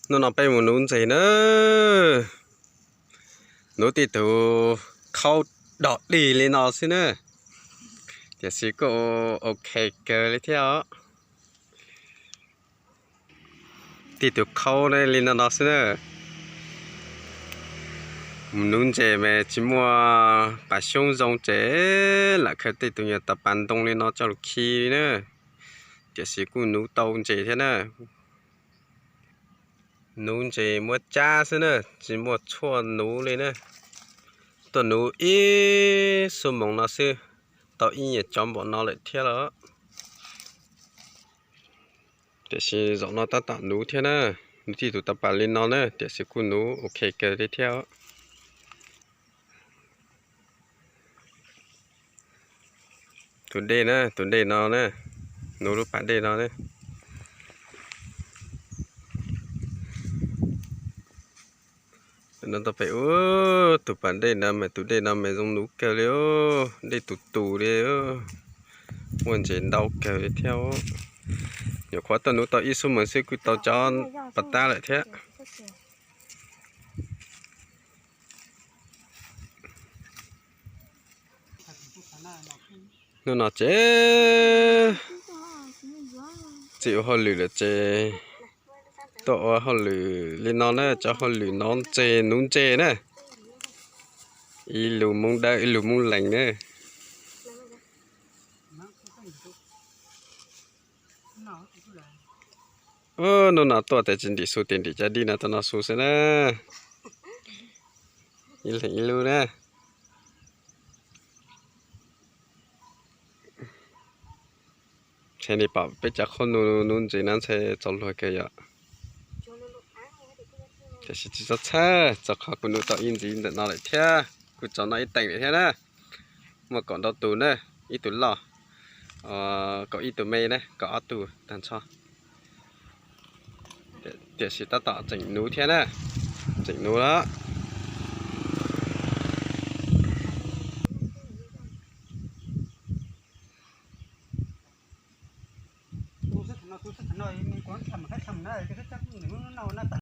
Hnub no peb mus nuv ntses na. Nuv tij tug khaub dog dig li no xwb na, tiam sis kuj ok kawg li thiab os. Tij tug khaub li no no xwb na. Mus nuv ntses mas tsis muaj pas xyoob zoo ces lam khaws tej tug nyuag tav pas ntoo li no coj lug khi na, tiam sis kuj nuv tau ntses thiab na. Nuv ntses muab cab xwb na, tsis muaj tshuaj nuv li na. Tuaj nuv ib xuab moos no xwb, tau ib nyuag cov npaum no lawm thiab los. Tiam sis zaum no tab tom nuv thiab na, nuv tij tug tav pas li no na, tiam sis kuj nuv ok kawg li thiab os. Tus dej na, tus dej no na, nuv lub pas dej no na. No tau pem ub, tus pas dej no mas tus dej no mas zoo nuv kawg li, dej tus tus li, muaj ntses ntau kawg li thiab. Nyuam qhuav tuaj nuv tau ib xuab moos xwb kuj tau cov pas tab lawm thiab. Hnub no ces tsis ua hauj lwm lawm ces tuaj ua hauj lwm li no na, cov hauj lwm nov ntses nuv ntses na, ib lub moob dawb ib lub moob lees na. Hnub no tuaj tes tsis ntim xu, tes ntim cov dib no tuaj noj su xwb na. Ib leeg ib lub na. Ntshe nej pom peb cov qhaub nuv nuv ntses no ntshe txaus luag kawg yom. Tiam sis tsis txhob txhawj, txog qhov kuv nuv tau ib ntxiv ntawm no lawm thiab, kuj txaus noj ib teem lawm thiab na. Muaj kaum ntau tus na, ib tug loj, kaum ib tug me na, kaum ob tug tag nrho. Tiam sis tab tom tseem nuv thiab na, tseem nuv lawm.